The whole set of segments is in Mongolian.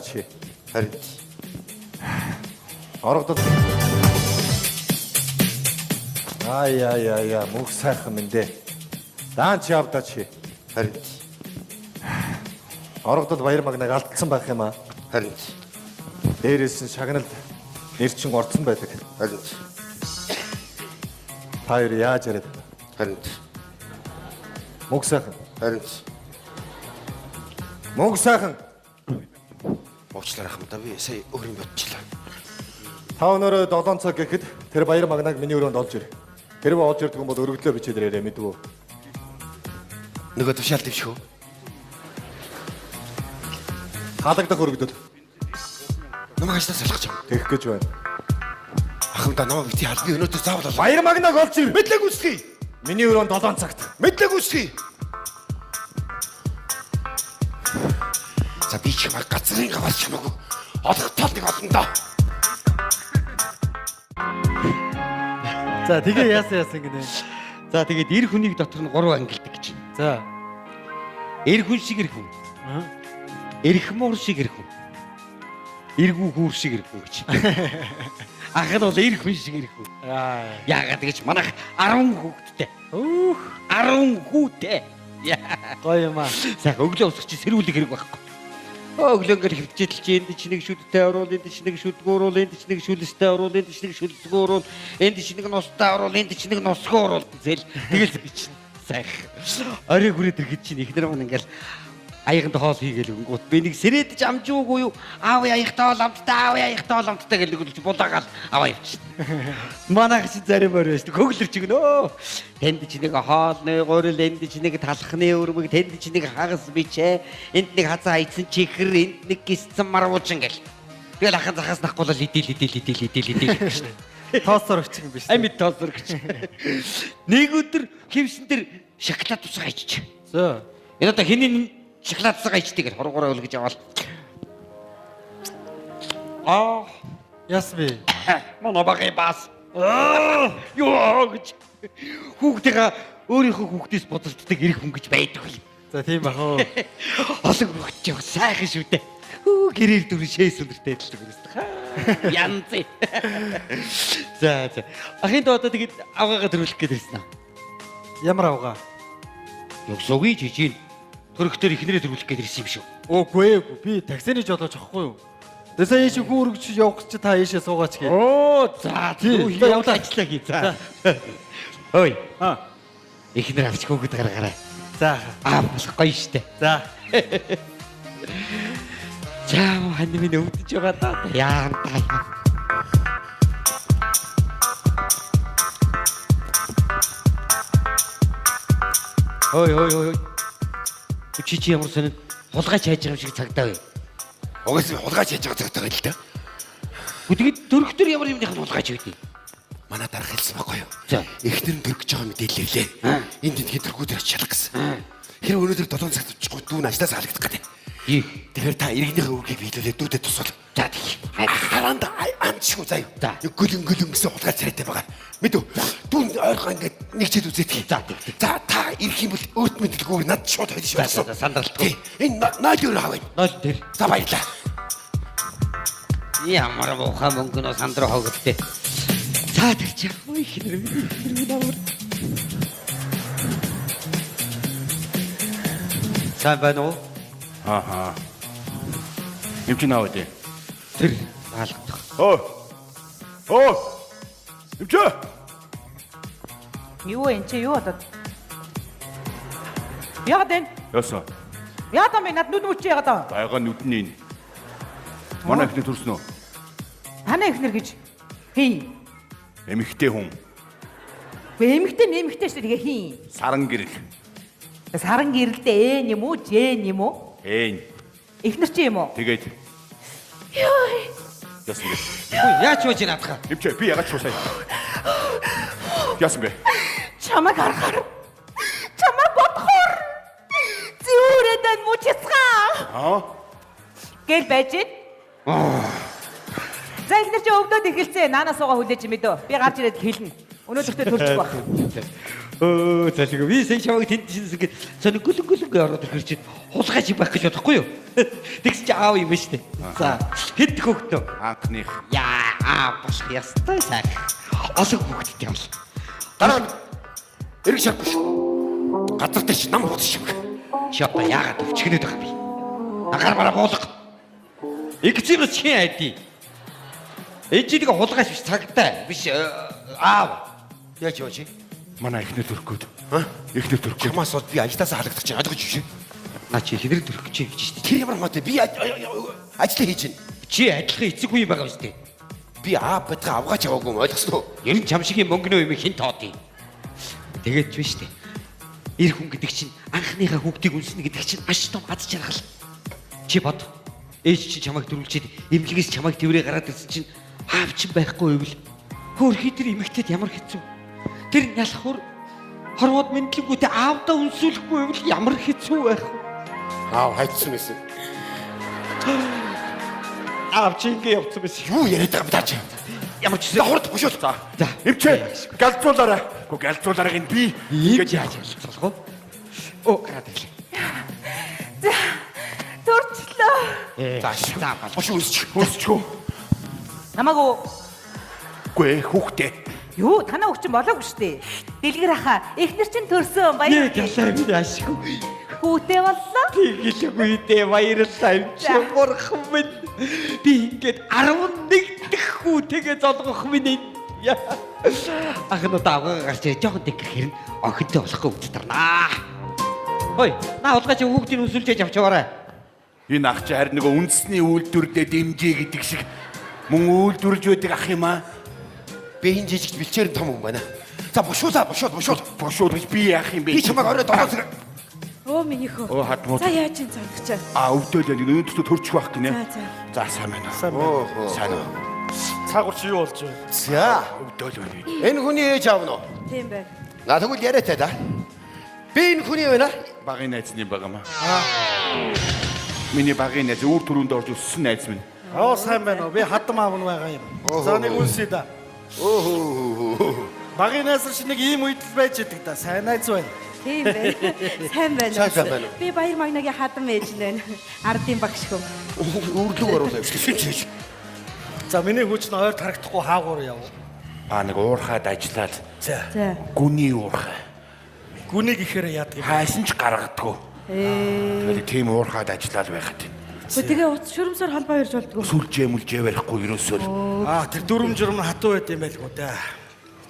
Чи. Харин Орогдол. Ай яа яа яа мөнх сайхан минь дээ. Даан чи авдаа чи. харин Орогдол баяр магнаг алдсан байх юм аа. харин Дээрээс нь шагналд нэр чин орцсон байдаг. харин Та хоёр яаж яриад байна? харин Мөнх сайхан. харин Мөнх сайхан. уучлаарай хамтаа би сая өөр юм бодчихлаа. Та өнөөрөө 7 цаг гэхэд тэр баяр магнаг миний өрөөнд олж ир. Хэрвээ олж ирдэг юм бол өргөдлөө бичээд ирээрэй мэдв үү? Нөгөө тушаал дэвших үү? Хаалгадах өргөдөл Намайг ажлаас салгах юм. тэгэх гэж байна. Ахмада намайг бити хал би өнөөдөр заавал олно. Баяр магнаг олж ир. Мэдлэг үүсгэе. Миний өрөөнд 7 цагт. Мэдлэг үүсгэе. За би чамайг газрын гавар чамаагүй олох тал нэг олно доо. За тэгээ яасан яасан гинэ. За тэгээд эр хүнийг дотор нь гурван ангилдаг гэж. За. Эр хүн шиг эр хүн. Аа. Эрх муур шиг эр хүн. Эргүү хүүр шиг эр хүн гэж. Ах нь бол эр хүн шиг эр хүн. Аа. Яагаад гэж манайх 10 хүүхэдтэй. Өөх 10 хүүтэй. Гоё юм аа. Сайхан өглөө усах чи сэрүүлэг хэрэг байхгүй. Өглөө ингээл хөвчөдөл чи энд чи нэг шүдтэй оруул, энд чи нэг шүдгүү оруул, энд чи нэг шүлстэй оруул, энд чи нэг шүлсгүү оруул, энд чи нэг нустай оруул, энд чи нэг нусгүй оруул зэл тэгэл би чинь сайхан. Орой хүрээд ирэхэд чинь эхнэр маань ингээл аяганд хоол хийгээл өнгөт би нэг сэрэдэж амжуугүй юу аав аягтай хоол амттай аав аягтай хоол амттай гэл нэг булаагаал аваа явчихна. Манайх чи зарим орой шүү дээ. Хөглөрч өгнө. Тэнд чи нэг хоолны гурил, энд чи нэг талхны өрмөг, тэнд чи нэг хагас бичээ, энд нэг хазаа хайцсан чихэр, энд нэг гисцэн марвуучин гэл. Тэгэл ахын захаас нахгүй л идэл идэл идэл идэл идэл гэж. Тоосоор өчиг юм биш. Амьд тоосор гэж. Нэг өдөр хевсэн дээр шоколад тусгаа иччих. За. Энэ одоо хинийн шоколад тусгаа ичдэг гэж хургуураа өлгөж аваад. Аа, Яасан бэ? манай багын бас. Аа, Юу гэж хүүхдийнхаа өөрийнхөө хүүхдээс бодолддог эрх хүн гэж байдаг юм. За тийм бах уу. Олон хүүхд ч яг сайхан шүү дээ. Хүү гэрээр дүр шээс өндөртэй адилдаг юм. Янз. За за. Ахын доо одоо тэгээд авгаагаа төрүүлэх гээд ирсэн аа. Ямар авгаа? Яг сугийн жижиг төрөхтөр ихнэрээ төрүүлэх гээд ирсэн юм шүү. Үгүй ээ би таксины жолооч ахгүй юу? Тэсээ ийш хүн өргөж явах чи та ийшээ суугаач гээ. Оо за Тий, тий за, явлаа. ажиллаа хий за. Ой Аа. ихнэр авч хүүхэд гаргаарай. За. Аа болох гоё штэ. За. За хань минь өвдөж байгаа даа. Яан та. Ой ой ой. ой. Чи чи ямар сонин хулгайч хайж байгаа юм шиг цагдаа бай. Угаасаа хулгайч хийж байгаа цагтаа байл та. Гэхдээ төрхтөр ямар юмных нь хулгайч байдیں۔ Манай дарга хэлсэн байхгүй юу? За. Эхнэр нь төрөх гэж байгаа мэдээлэл лээ. Энд тэнд төрхүүдэр очиж ялах гэсэн. Хэрэг өнөөдөр 7 цагт очихгүй дүү нь ажлаас халагдах гэдэг. Ий. Тэгэхээр та иргэнийхээ үгийг биелүүлээ дүүдэд тусвал. За тэгье. Хараанд амжгүй заяа. За. Нэг гөлөн гөлөн гэсэн хулгай царайтай байгаа. Мэдв. Дүүн ойрхон ингээд нэг чид үзээдгий. За, тэг, тэг. За та ирэх юм бол өөрт мэдлэгүүр над шууд хойд За, шүү. за, за, сандралтгүй. Тий. Энэ нойл өөр аваа. Нойл тэр. За баярлаа. Ямар муухай мөнгө нөө сандруу хогдтой. За тэр чи ой хинэр минь хинэр минь амар. Сайн байна уу? Ааха. Юм чи наав дээ. Тэр хаалгадах. Оо. Оо. Юм чи. Юу энэ чи юу болоод? Яагаад энэ? Яасан. Яагаад юм бэ? Над нүд мүч яагаад аа? Байга нүдний энэ. Манай эхнэр төрсөн үү? Танай эхнэр гэж хин. Эмэгтэй хүн. Гэхдээ эмэгтэй нэмэгтэй шүү дээ тэгээ хин. Саран гэрэл. Саран гэрэлдээ ээ юм уу, жээ юм уу? Ээн. Эхнэр чи юм уу? Тэгээд Йой. яасан бэ? Үгүй яаж байж наадах. Юм чи би ягаад ч сая. Яасан бэ? Чамайг харахаар чамайг бодохоор зүүрээд байна муу чицгаа. Аа? Гэл байж гин. За эхнэр чи өвдөд эхэлцээ. Наанаа суугаа хүлээж юм дөө. Би гарч ирээд хэлнэ. Өнөөдөртөө төрчих байх. Өө залгүй би сая чамайг тэнд шинсэн гээд сонь гүлэн гүлэн гээ ороод ирэх чинь хулгай чи байх гэж бодохгүй юу? Тэгсэн чи аав юм ба штэ. За хэд хөөхтөө? Анхных. Яа аа болох ястай сайхан. Олон хүүхэдтэй юм л. Дараа нь эрг шарахгүй шүү. Газар дээр чи нам хутс шиг. Чи одоо яагаад өвчгөнөд байгаа юм бэ? Агаар бараа буулга. Игцэн чин айди. Ээжийг хулгайч биш цагтай биш аав. Яаж яваа чи? Манай эхнэр төрөх гээд. А? Эхнэр төрөх гээд. Чамаас бол би ажилласаа халагдах чинь ойлгож биш. Наа чи хинэр төрөх гэж юм чи. Тэр ямар хамаатай би ажиллаа хийж байна. Чи адилхан эцэг үе байгаа юм шүү дээ. Би аа бадга авгаач яваагүй юм ойлгосноо. Ер нь чам шигийн мөнгөнөө юм хин тоодъё. Тэгээд ч биш үү. Эр хүн гэдэг чинь анхныхаа хүүхдийг үнснэ гэдэг чинь маш том аз жаргал. Чи бод. Ээж чи чамайг төрүүлчихэд эмнэлгээс чамайг тэврээ гараад ирсэн чинь аав чинь байхгүй байвал хөөрхий тэр эмэгтэйд ямар хэцүү. Тэр нялхур хорвоод мэдлэггүйтэй аавдаа үнсүүлэхгүй байвал ямар хэцүү байх вэ? Аав хайцсан байсан. Аав чи ингэ явцсан байсан. Юу яриад байгаа юм даа чи? Ямар ч За хурд бушуул. За. За. Эмчээ галзуулаарай. Гү галзуулаарай гин би Ингэж яаж ялцуулах вэ? Оо гараад ирлээ. За төрчлөө. За За бол. бушуул өсч. өсчхөө. Намайг уу? Үгүй ээ хүүхдээ. Юу танаа өгч болоогүй шүү дээ. Дэлгэр ахаа эхнэр чинь төрсөн баяр. Нэг ялаа би ашгүй. Хүүтэй боллоо. Тэгэлгүй дээ баярлалаа юм чи За. бурхан минь. Би ингээд 11 дэх хүүтэйгээ золгох минь. Ах нь одоо авгаа гарч ирээ жоохон дэгэх хэрнэ охинтой болохгүй үз тарнаа. Хой, наа хулгай чи хүүхдийг өсвөлж яж авч яваарай. Энэ ах чи харин нөгөө үндэсний үйлдвэрлэлд дэмжээ гэдэг шиг мөн үйлдвэрлэж байдаг ах юм аа. Би энэ жижигт бэлчээр том хүн байна. За бушуулаа бушуул бушуул. Бошууд гэж би яах юм бэ? Би чамайг орой 7 цаг Өө миний хөө. Өө, хадмууд. За яаж ин цангачаа. А өвдөөл яг өнөөдөр төрчих байх гинэ. За, за. За сайн байна уу? Сайн байна. Сайн уу? Цаагуур чи юу болж байна? За Өвдөөл байна. энэ хүний ээж аав нь уу? Тийм байна. На тэгвэл яриатай да. Би энэ хүний байна. Багын найз нь байгаа маа. Миний багын найз үр төрөнд орж өссөн найз минь. Аа сайн байна уу? Би хадам аав нь байгаа юм. За нэг үнсээ да. Өөхөө. Багын найз шиг нэг ийм үед л байж идэг да. Сайн найз байна. Тийм байна. Сайн байна. Сайн, сайн байна уу? Би баяр магнагийн хадам ээж нь байна. Ардын багш хөө. Өрлөг оруулаа явчихсан чи. За миний хүч нь ойр тарагдахгүй хаагуур яв. Аа нэг уурхаад ажиллаад За. За. гүний уурхай. Гүнийг ихээр яадаг юм. Хайсан ч гаргадаггүй. Ээ. Тэгээд тийм уурхаад ажиллаад байхад юм. Гэхдээ тэгээ уц шүрмсээр холбоо ирж болдгоо. Сүлжээ мүлжээ барихгүй ерөөсөө л. Аа тэр дүрм журм нь хатуу байд юм байлгүй да.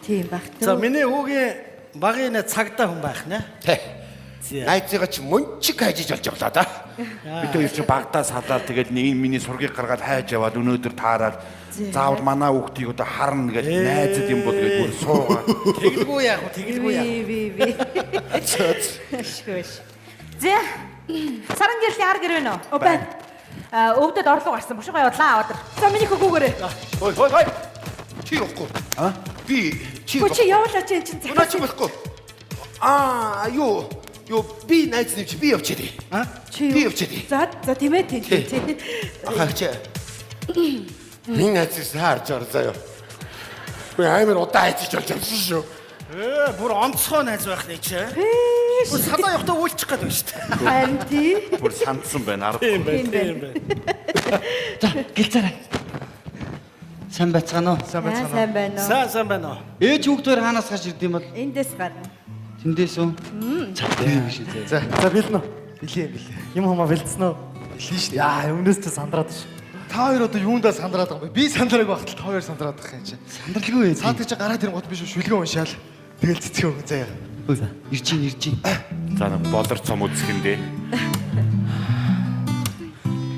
Тийм баг. За миний хүүгийн багын найз цагдаа хүн байх нэ. Тэ. За. Найзыгаа чи мөнчиг хайжиж болж явлаа да. Бид хоёр чи багтаа салаад тэгээд нэг миний сургийг гаргаад хайж яваад өнөөдөр таарад заавал манай хүүхдийг одоо харна гэж найзад юм бол гэж бүр суугаа. Тэгэлгүй яах вэ? Тэгэлгүй яах. Би би би. Ашгүй ш. За. Саран гэрлийн ар гэр байна уу? Оо байна. А өвдөд орлого гарсан. Бушуугаа явуулаа аваад. За миний хөө гүүгээрээ. Ой хой хой. Чи явахгүй. А? Би чи Гү чи явуулаа чи эн чин Наа чи болохгүй. Аа юу юу би найз нэвч би явчихъя. А? Чи Би явчихъя. За за тийм ээ тийм тийм. тийм. Ахаач. Минь найзыг харж ор заяа. Би амар удаан хайжиж болж явсан шүү. Ээ бүр онцгой найз байх нэ чи. Бүр салаа явахдаа үйлчих гээд байна шүү дээ. Харин тий. Бүр сандсан байна арга. Тийм байна. Тийм Тийм байна. За, гэлцаарай. Сайн байцгаана уу? Сайн Аа, байцгаана уу? Сайн байна уу? Сайн сайн байна уу? Ээж хүүхдээр хаанаас гарч ирд юм бол? Эндээс гарна. Тэндээс үү? За, тийм биш үү. За, за бэлэн үү? Бэлээ, бэлээ. Юм хамаа бэлдсэн үү? Бэлэн шүү дээ. Яа, өмнөөс чи сандраад ш. Та хоёр одоо юундаа сандраад байгаа юм бэ? Би сандраагүй байхад та хоёр сандраад байгаа юм чи. Сандралгүй ээ. Цаад чи гараад ирэнгүүт би шүү шүлгээ уншаал. Тэгэл цэцгээ өгөн заяа. Ирж чинь, ирж чинь. За нэг болор цом үзэх юм дээ.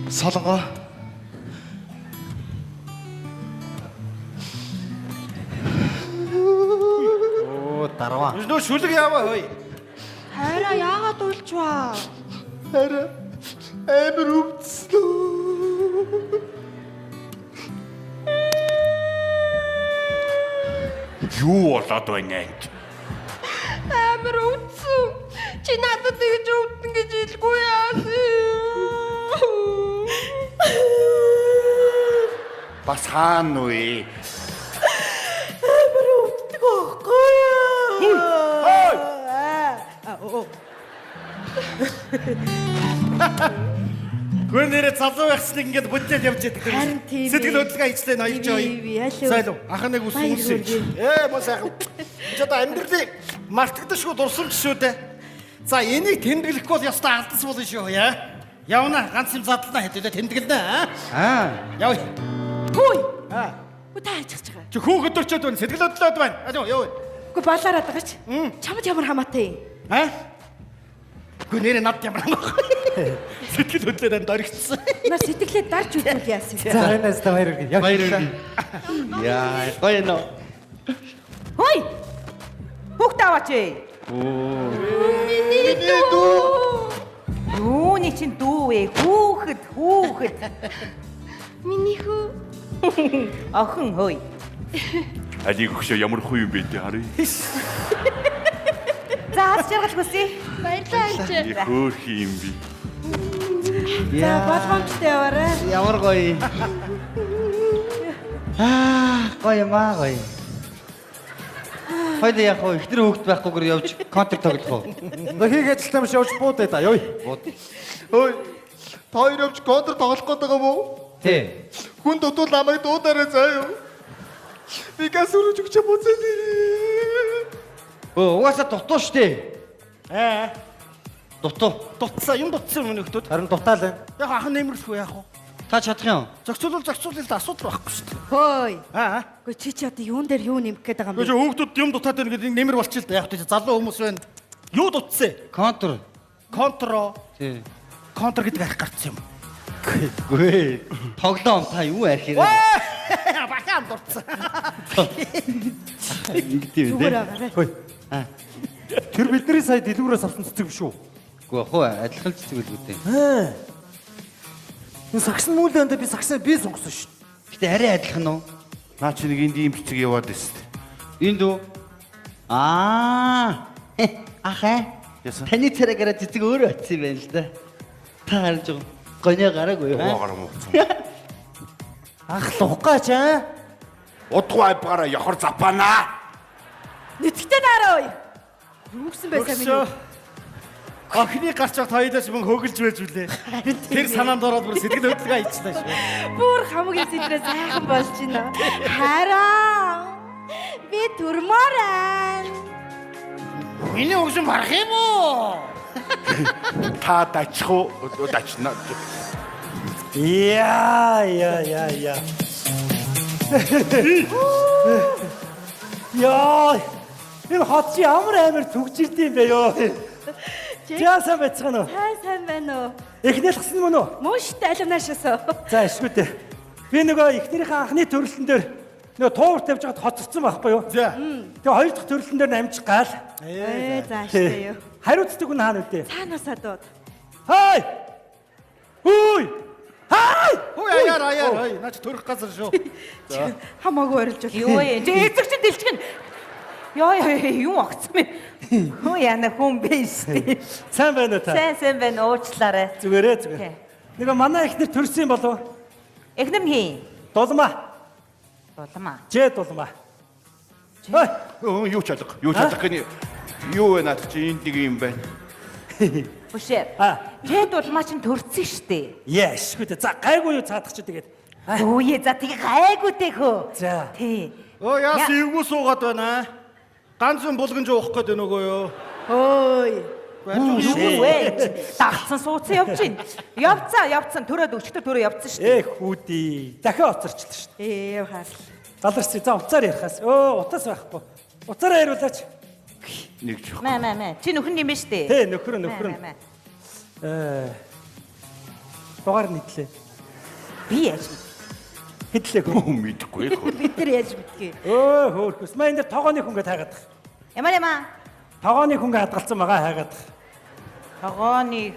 Солонгоо. Оо, дарваа. Нөө шүлэг яваа хөөе. Хайраа яагаад уйлчваа? Хараа амар өвдсөн үү? Юу болоод байна энэ? Амар өвдсөн. Чи надад тэгж өвдөн гэж хэлгүй яасан. Бас хаана вэ? Амар өвддөг аахгүй. Гүн нэрэ залуу байхсныг ингээд бүдээд явж идэг. Харин тийм ээ. Сэтгэл хөдлөлгөө хийчлээ ноёж Тийм, ой. алуу. Зайлуу. Анх нэг үс Баяр үнсээ. хүргэе. Ээ мөн сайхан. Чи одоо амьдралын мартагдашгүй дурсамж шүү дээ. За энийг тэмдэглэхгүй бол ёстой алдас болно шүү яа. Явна ганц юм задлаа хэдүүлээ тэмдэглэнэ. Аа. Явъя. Хүй. Аа. Үгүй та хайчих байгаа. Чи хүүхэд төрчөөд байна. Сэтгэл хөдлөлөд байна. Алуу яв. Үгүй балаараад байгаа чи. Чамд ямар хамаатай юм? Аа? Гүн нэрэ над ямар хамаагүй. Сэтгэл хөдлөлөд амд оригдсон. Наа сэтгэлээ дарж үзвэл яасан юм? За энэ найздаа баяр хүргэе. Баяр хүргэе. Яа, гоё нөө. Хөөй. Хүүхдээ аваач ээ. Миний дүү. Юуны чинь дүү вэ? Хүүхэд, хүүхэд. Миний хүү. Охин хөөй. Алийг өгшөө ямар хүү юм бэ те харъя. За аз жаргал хүсье. Баярлалаа ачаа. Хөөх юм би. За болгоомжтой яваарай. Ямар гоё. Аа, гоё юм аа гоё. Хоёул яг хөө ихтер хөөхт байхгүйгээр явж контр тоглох уу? Нөхийг ажилтаа биш явж буудаа да. Явъя. Ой. Та хоёр явж контр тоглох гээд байгаа юм уу? Тий. Хүн дутуул намайг дуудаарай заа юу. Би газ өрөөж өгч буцаад ирээ. Өө, угаасаа дутуу штэ. Аа. Дутуу. Дутсан юм дутсан юм нөхдүүд. Харин дутаал байна. Яг анхан нэмэрлэхгүй яах вэ? Та чадах юм? Зохицуулвал зохицуулъя л да асуудал байхгүй шүү дээ. Хөөй. Аа. Үгүй чи чи одоо юун дээр юу нэмэх гээд байгаа юм Гэхдээ бэ? хүүхдүүд юм дутаад байна гэдэг нэмэр болчих л да. Яг тийм залуу хүмүүс байна. Юу дутсан? Контр. Контро. Тий. Контр гэдэг арх гарцсан юм. Гүй. Тоглоом та юу арх юм? Бахаан дурдсан. Ингэдэв Зүгээр дээ. байгаарай. Хөөе. Тэр бидний сая дэлгүүрээс авсан цэцэг биш үү? Үгүй хөө адилхан цэцэг үлгүү дээ. Аа. Энэ сагсан мүлээндээ би сагсаа би сонгосон шүү. Гэтэ арай адилхан уу? Наа чи нэг энд ийм цэцэг яваад байсан. Энд үү? Аа. Ах ээ. Яасан? Таны царай гараа цэцэг өөрөө очсон юм байна л да. Та харж байгаа. Гонио гараагүй юу? Уу гараа мууцсан. Ах лухгаач аа. Удгүй айбгаараа ёхор запанаа. Нүтгэтэй дараа ой. Юу гэсэн байсан Өгсөө. миний? Охины гарч авт хоёулаас мөн хөглж байж үлээ. Тэр санаанд ороод бүр сэтгэл хөдлөлгөө хийчлээ шүү. Бүр хамгийн сэтрээ сайхан болж байна. Хараа. Би төрмөр байна. Миний өгсөн барах юм уу? Та дачих уу? Дачна. Яа яа яа яа. Яа. Энэ хот чи ямар амар түгжирд юм бэ ёо. За сайн байцгаана уу? Сайн сайн байна уу? Эхнэл гсэн мөн үү? Мөн штэ алимнаашаасаа. За ашгүй дээ. Би нөгөө эхнэрийнхээ анхны төрлөн дээр нөгөө туур тавьж байгаад хоцорсон байхгүй юу? За. Тэгээ хоёр дахь төрлөн дээр намжих гал. Ээ за штэ юу. Хариуцдаг хүн хаана үдэ? Цаанаасаа дууд. Хай! Хүй! Хай! Хөөе аяар аяар хөөе. Наа чи төрөх газар шүү. Хамаагүй орилж бол. Юу вэ? Чи эзэг чинь дэлчгэн. Йоо ёо юм огцсон бэ? Хөө яна хүн биш дээ. Сайн байна уу та? Сайн сайн байна уучлаарай. Зүгээрээ зүгээр. Тий. Нөгөө манай эхнэр төрсөн юм болов? Эхнэр нь хин? Дулмаа. Дулмаа. Жээ дулмаа. Хой! Өө юу ч алга. Юу ч алга гэнэ. Юу вэ наад чи энд нэг юм байна. Бүшээ. Аа. Жээ дулмаа чинь төрсөн штэ. Яшгүй дээ. За гайгүй юу цаадах чи тэгээд. Үе за тийг гайгүй дээ хөө. За. Тий. Өө яасан эвгүй суугаад байна. Ганц юм булганж уух гээд байна нөгөө юу. Хөөй. Юу вэ? Дагцсан сууцсан явж гин. Явцаа явцсан төрөөд өчтөр төрөө явцсан штэ. Эх хүүдий. Дахиад уцарчлаа шүү дээ. Ээ хаас. Галарч за уцаар ярихаас. Өө утас байхгүй. Уцаараа яриулаач. Нэг ч. Мэ мэ мэ. Чи нөхөр нь юм байна штэ. Тий нөхөр нь, нөхөр нь. Мэ, мэ, мэ. Э дугаар нийтлээ. Би яаж мэд? Хэдлээ хөө. Мэдэхгүй хөө. Бид нар яаж мэдгүй. Өө хөөхөс. Маа энэ дэр тогооны хүн гээд хайгаад. Ямар юм аа? Тогооны хүн гээд хадгалсан байгаа хайгаад. Тогооны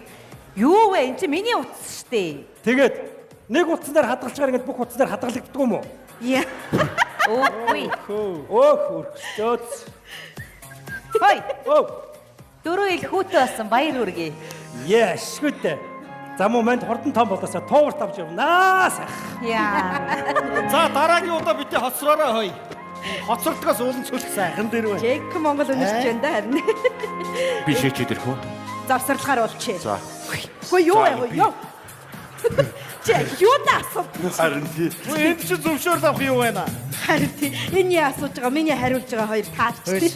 юу вэ? Энд чи миний утас штэ. Тэгээд нэг утсан дээр хадгалчгаар ингээд бүх утсан дээр хадгалагддаг юм уу? Яа. Үгүй. Өө хөөхөс. Зөөц. Хой. Өө. Дөрөв ил хүүтэй болсон баяр хүргэе. Яшгүй дээ. За мөн манд хурдан том болоосаа тууварт авч явнаа сайх. Яа. За дараагийн удаа бидний хоцроорой хөөе. Хоцордгоос уулан цөлх сайхан дэр байна. Жек Монгол үнэрч байна да харин. Би шээчээд ирэх үү? Завсарлахаар болчих. За. Үгүй юу За, вэ? би- Юу? Чи юу даа асуу? Харин тий. Энд чи зөвшөөрөл авах юу байна? Харин тий. Энэ асууж байгаа, миний хариулж байгаа хоёр таарч тий.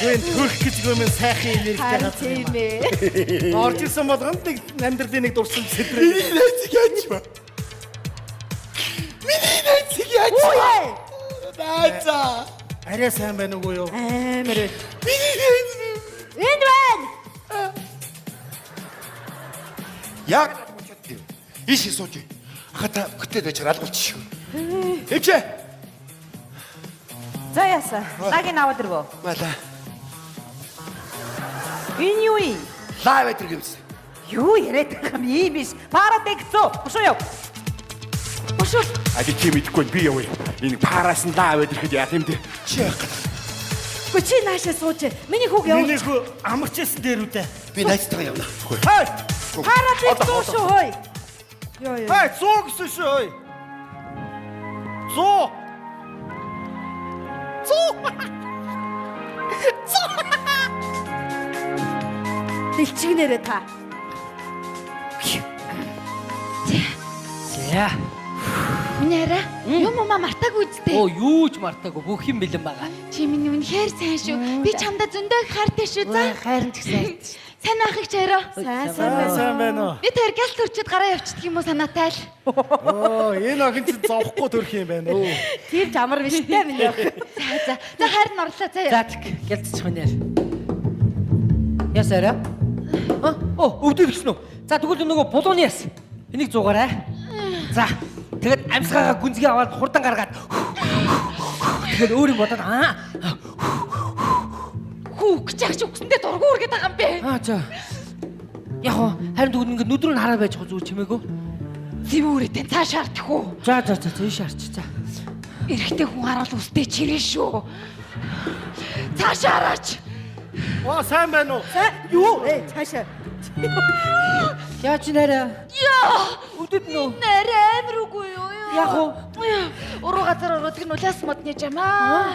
Үгүй энэ төрөх гэж гүмэн сайхан энергитэй Харин газар юм. тийм ээ. Орж ирсэн болгонд нэг амьдралын нэг дурсамж сэтрээ. Миний найзыг яаж ба? Миний найзыг яаж ба? Найзаа. Арай сайн байна уугүй юу? Амар ээ. Миний найз. Энд байна. Яг Иш сууж. Аха та хөтөд байж алгуулчих. Эвчээ. За яаса. Лагийн аваад ирвөө. Мала. Энэ юу юм? Лайв өдр гэмсэн. Юу яриад байгаа юм ийм биш. Парадигцоо. Бушуу яв. Бушуу. Али чи мэдэхгүй би явъя. Энэ параас нь лаа аваад ирэхэд яах юм бэ? Чи яах гэдэг. Үгүй чи наашаа сууж. Миний хүүг явуулж. Миний хүү амарч ирсэн дээр үдэ. Би найзтайгаа явна. Хай! Парадигцоо шүү хөөе. Йоо ёо. Хай, 100 гэсэн шүү хөөе. 100. 100. Дэлчигнэрээ та. За. Миний хараа юм умаа мартаагүй үсттэй. Оо юу ч мартаагүй бүх юм бэлэн байгаа. Чи миний үнэхээр сайн шүү. Би чамдаа зөндөө их хайртай шүү. За. Хайрын ч гэсэн. Сайн ахыг ч хараа. Сайн сайн байна. Сайн байна уу? Бид хоёр гал төрчөд гараа явчихдаг юм уу санаатай л. Оо, энэ охин чинь зовхгүй төрөх юм байна өө. Тэр ч амар биш те миний охин. За за. За хайр нь орлоо заяа. За тэг гялцчих минь. Ясаараа. А? Оо өвдөд гисэн үү? За тэгвэл нөгөө булууны яс. Энийг зуугаарай. За тэгээд амьсгаагаа гүнзгий аваад хурдан гаргаад. Тэгээд өөр юм бодоод аа. Хүү гэж яах чи үгсэндээ дургу үргээд байгаа юм бэ? Аа за. Яг хоо харин тэгвэл ингээд нүд рүү нь хараа байж зүгээр чимээгөө. Зэвүүрэтэн цаашаа ардах уу? За за за ийш арч за. Эрэгтэй хүн харуул үстэй чирэн шүү. Цаашаа хараач. Оо, сайн байна уу? Юу? Э цаашаа. Яа чи нэрэ? Яа! Өвдөд нөө. Нэрэ амар үгүй юу? Яг уу? Уруу газар ороодаг нь улаас модны жамаа.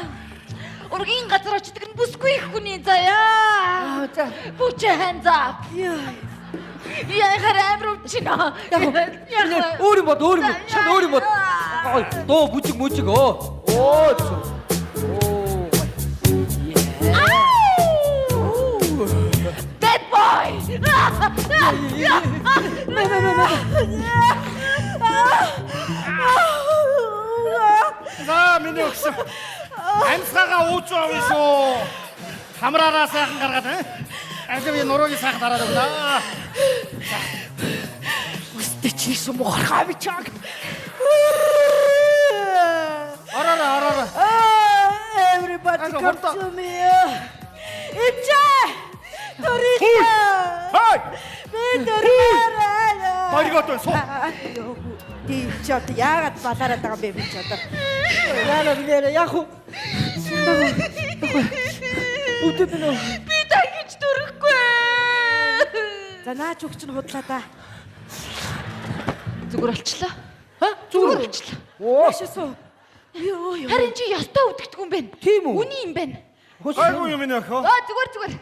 Ургийн газар очдөг нь бүсгүй их хүний заяа. Аа за. Бүчээ хан за. Яа хараа амар өвчнө. Яг уу? Өөр юм бод, өөр юм бод. Шал өөр юм бод. Ой, доо бүжиг мүжиг өө. Оо. Оо. Bad boy. За, миний өгсөн. Амьсгаагаа ууж авъя шүү. Хамраараа сайхан гаргаад аа. Аль би нуруугийн сайхан дараад өгнө. Үстэй чи сумгархаа би чаг. Ороорой, ороорой. Everybody come come to me. Ичээ. Төрөлөө. Хай! Би төрөөрэй. Баяргот байна. Суу. Тий чи одоо яагаад балаараад байгаа юм бэ би чи одоо. Яна нэрэ яг уу? Өвдөд нөө. Би дахиж төрөхгүй. За наа ч өгч нь худлаа да. Зүгээр болчлоо. Ха? Зүгээр болчлоо. Оо. Шүсүү. Йоо ёо. Харин чи ёстой өвдөгдөг юм байна. Тийм үү? Үний юм байна. Гайгүй юм миний охин. Оо зүгээр зүгээр.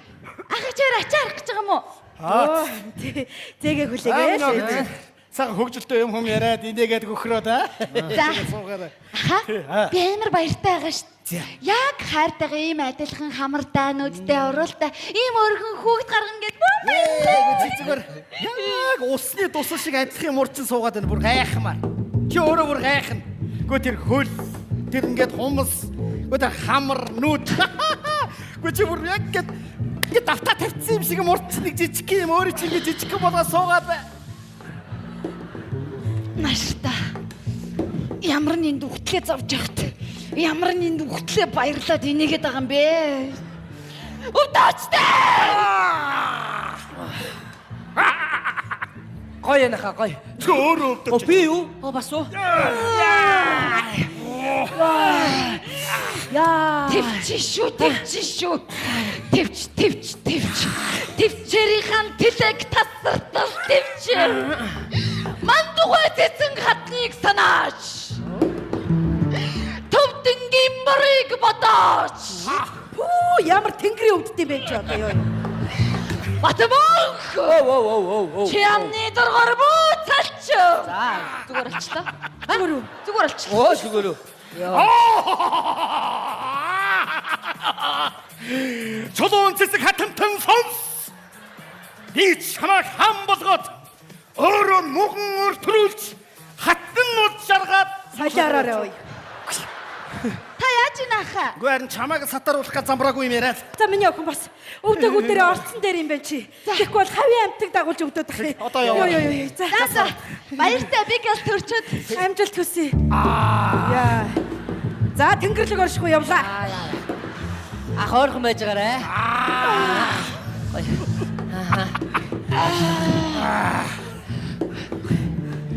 Ах чаар ачаа харах гэж байгаа юм уу? Аа. Зэгээ Аа, хүлээгээ. миний охин. Сайхан хөгжилтэй юм хүм яриад инээгээд гөхрөө да. За. Суугаарай. Аха. Би амар баяртай байгаа шүү. Яг хайртайгаа ийм адилхан хамартай нүдтэй уруултай ийм өргөн хүүхд гаргана гэд бүр баяртай. Чи зүгээр яг усны дусал шиг адилхан юм урчин суугаад байна. Бүр гайхмаар. Чи өөрөө бүр гайхна. Гөө тэр хөл, тэр ингээд хумс, гөө тэр хамар нүд. Гөө чи бүр яг ингээд ингээд давтаа тавьчихсан юм шиг мурчин нэг жижиг юм өөрөө чи ингээд жижиг болгоо суугаад бай. Наашта. Ямар нэнд үхтлээ зовж явахт. Ямар нэнд үхтлээ баярлаад инээгээд байгаа юм бэ? Өвдөөчтэй! Гоё янаха гоё. Чи өөрөө өвдөж. Оо би юу? Оо бас уу? Яа. Тэвч шүү, тэвч шүү. Тэвч, тэвч, тэвч. Тэвчээрийнхэн тэлэг тасартал тэвч. Мандугай цэцэн хатныг санаач. Төвдөнгийн морыг бодооч. Пүү ямар тэнгэрийн өвддөм бэ чи одоо ёо. Батмөнх. Оо. Чи амны дургаар бүүцэлч. За. Зүгээр болчлоо. Зүгээр үү? Зүгээр болчлоо. Оо зүгээр үү. Чулуун цэцэг хатамтан сонс. Би чамайг хам болгоод өөрөө муган өртрүүлж хатан уд жаргаад Солиороо ой. Та яаж ийн ахаа? Үгүй харин чамайг сатааруулах гэж замбраагүй юм яриад. За миний охин бас өвдөг үдээрээ орцсон дээр юм байна чи. Тэгэхгүй бол хавийн амтыг дагуулж өвдөд ах юм. Одоо яваа. Йоо ёо ёо. За За за. Баяртай би гал төрчөөд амжилт хүсье. Аа. Яа. За тэнгэрлэг оршихгүй явлаа. Ах ойрхон байж байгаарэ.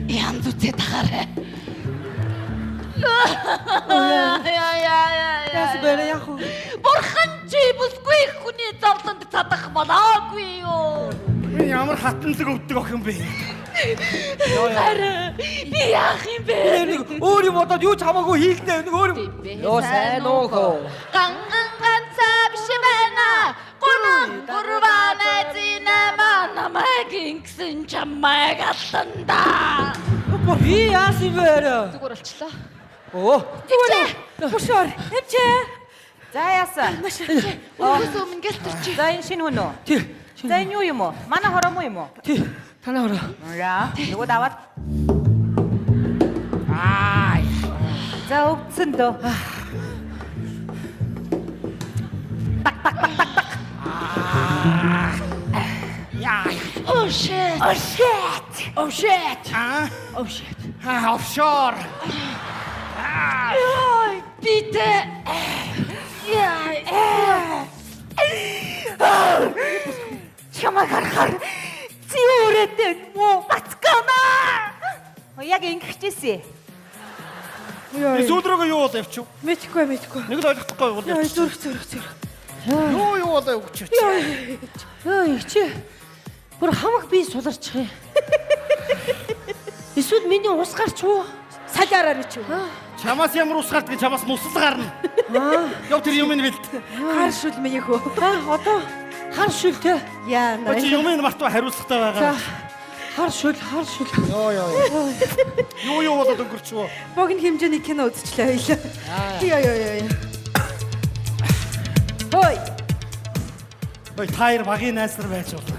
янз үцээ тахаарай. Яа яа яа. Яасан бэ яах вэ? Бурхан чи бүсгүй хүний зовлонд цадах болоогүй юу? Би ямар хатанлаг өвдөг охин бэ? Харин би яах юм бэ? Нэг өөр юм бодоод юу ч хамаагүй хийлдэ нэг өөр юм. Йоо сайн уу хөө. Ганган ганцаа биш байна. Гурван гурван найзын намайг ингэсэн чамайг алланда. Би яасан бэ арай? Зүгээр болчлоо. Оо. Зүгээр. Бушоор. Эмчээ. За яасан? Өнгөөс өмнө гэл төрчих. За энэ шинэ хүн үү? Тий. За энэ юу юм уу? Манай хороо муу юм уу? Тий. Танаа ороо. Яа. Нөгөө даваад. Аа. За өвдсөн дөө. Oh shit. Oh shit. Oh shit. Аа. Oh shit. Аа, офшор. Яй, би тэ. Яй. Чамайг харахаар зүүрээтэй муу бацкана. Яг ингэхжээсэ. Сүүл рүүгээ юу болоо явчих. Мэдхгүй мэдхгүй. Нэг л ойлгохгүй бол Яа явчих. зүрх зүрх зүрх. Юу юу болоо өгч. Йоо чи. Бүр хамаг би суларчих юм. Эсвэл миний ус гарч уу? Салиараар ичв. Чамаас ямар ус гардгийг чамаас нусал гарна. Яв тэр юм нь бэлт. Хар шүл миний хөө. Аа одоо хар шүл те. Яа Чи юм нь мартаа хариуцлагатай За байгаа. хар шүл хар шүл. Йоо ёо. Юу юу болоод өнгөрчвөө. Богино хэмжээний кино үзчихлээ хоёлаа. Йоо ёо ёо. Хой. Ой та хоёр багийн найз нар байж болно.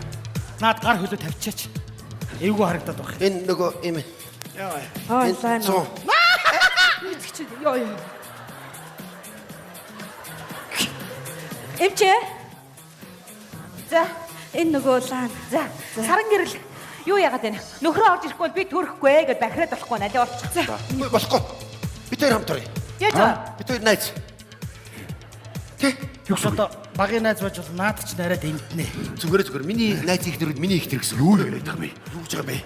Наад гар хөлөө тавьчаач. Эвгүй харагдаад баг. Энэ нөгөө юм. Яа. Аа Энэ сайн. 100. Мэдгч ёо ёо. Эмчээ. За энэ нөгөө лаан. За саран гэрэл юу яагаад байна? Нөхрөө орж ирэхгүй бол би төрөхгүй ээ гэд бахираад болохгүй налий орчих. За. Үгүй болохгүй. Бид хоёр хамт оръё. Яаж вэ? Бид хоёр найз. Тэ? Юу ч одоо багийн найз байж бол наад ч нарай дэмтнэ. Зүгээр зүгээр миний найз их нэрүүд миний их тэр гэсэн юу яриад байгаа юм бэ? Юу гэж байгаа юм бэ?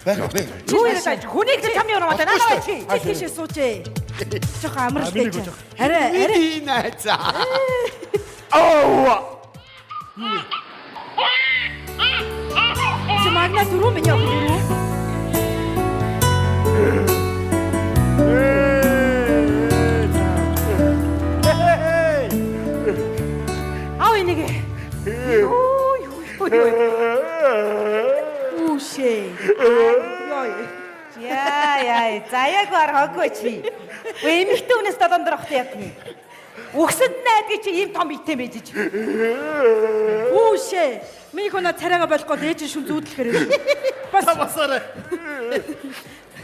Байх бэ? Юу яриад байж? Хүнийг чи чамны урам одоо наа чи. Чи тийшээ суужээ. Жохон амрал байж. Арай арай. Миний найз. Чи магна дөрөв миний охин дөрөв. Ав энийг. Юу юу юу. Үүшээ. Йой. Яа яа, заяаг аргаагүй чи. Өө эмэгтэй хүнээс долоон дөрөх ядна. Үгсэнд найдгийг чи ийм том итэм байж чи. Үүшээ. Миний хоноо царайгаа болохгүй ээж шүн зүүдлэхээр шүү. Бас Та басаарай.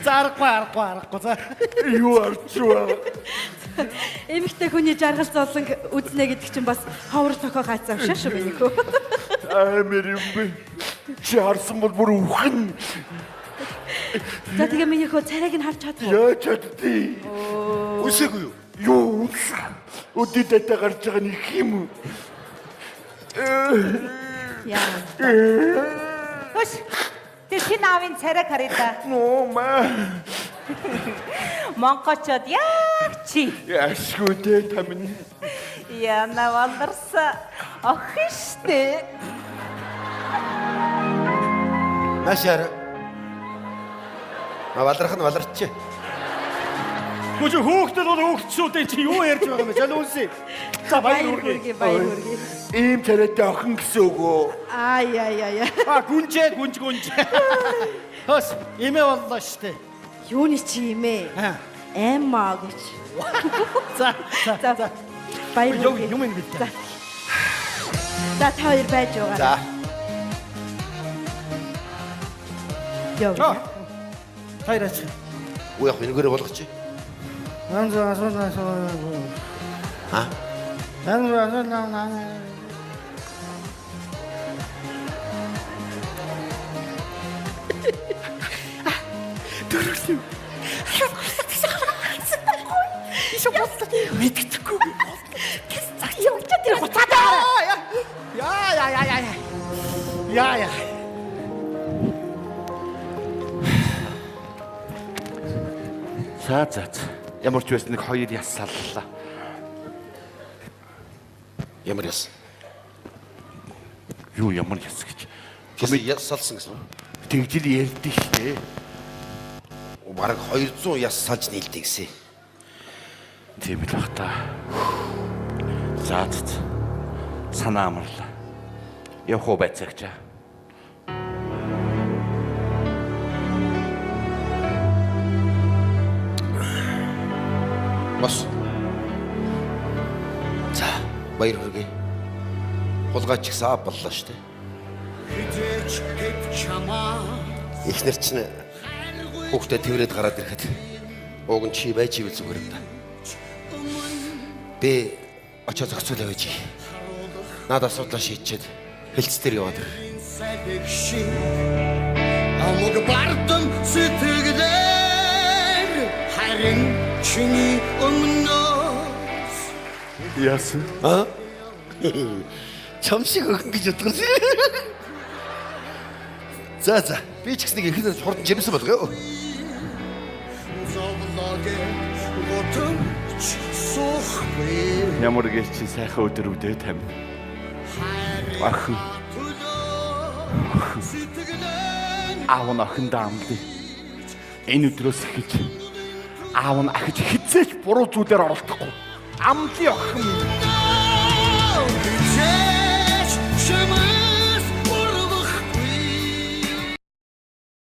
За аргагүй аргагүй аргагүй за. Юу арчваа? эмэгтэй хүний жаргал зовлон үзнэ гэдэг чинь бас ховор тохио гайцаа авшаа шүү миний хөө. Амар юм бэ. Чи харсан бол бүр үхэн. За тэгээ миний хөө царайг нь харж чадах уу? Яаж чаддیں۔ Үсээгүй юу? Юу үс? Өдөртөө гарч байгаа нь их юм. Яа. Хөш. Тэр шинэ аавын царайг харъя да. Ноо маа. Монголчод яг чи. Яашгүй дээ та минь. Яна валдарса. Охин штэ. Наашаар. А валрах нь валарч. Гү чи хүүхдэл бол хүүхдчүүд дээ чи юу ярьж байгаа юм бэ? Жалуунси. За баяр хүргэе. Баяр хүргэе. Ийм царайтай охин гэсэн үг үү? Аа яа яа яа. А гүнжээ гүнж гүнж. Хөөс имээ боллоо штэ. Юуны чи имээ? Аа. Эмма гэж. За за за. Баяр Юм хүргэе. юм юм бэлтээ. За та хоёр байж байгаа. За. Яв. Хоёр ач. Үгүй яг энэгээр болгочих. Нан заа асуу асуу. А? Нан заа асуу нан нан. Мэддэхгүй. Явж тэр хуцаадаа. Яа яа яа яа. Яа яа. За за за. Ямар ч байсан нэг хоёр яс саллаа. Ямар яс? Юу ямар яс гэж. Чи яс салсан гэсэн үү? Тэгжил ярьдэн штэ. Бараг 200 яс салж нийлдэг гэсэн. Тийм л бах та. За за. за. Санаа амарлаа. Явах уу байцаагчаа. Бос. За, баяр хүргэе. Хулгайч гэсэн аа боллоо штэ. Эхнэр чинь хүүхдээ тэрвэрэд гараад ирэхэд ууг нь чи байж ивэл зүгээр юм да. Би очоо зохицуулаа байж. Наад асуудлаа шийдчихэд хэлц дээр яваад ир. Амг бардан сэтгэлээр харин чиний өмнөөс Яасан? Аа? Чам шиг өхөн гэж бодгоос. За за, би ч гэсэн нэг ихнэр хурдан жимсэн болгоё. зовлоог гутамч суухгүй Ямар гэр чи сайхан өдөр үдээ тамь. Охин. Аав нь охиндоо амлая. Энэ өдрөөс эхэлж аав нь ахиж хизээч буруу зүйлээр оролдохгүй. Амлая охин минь.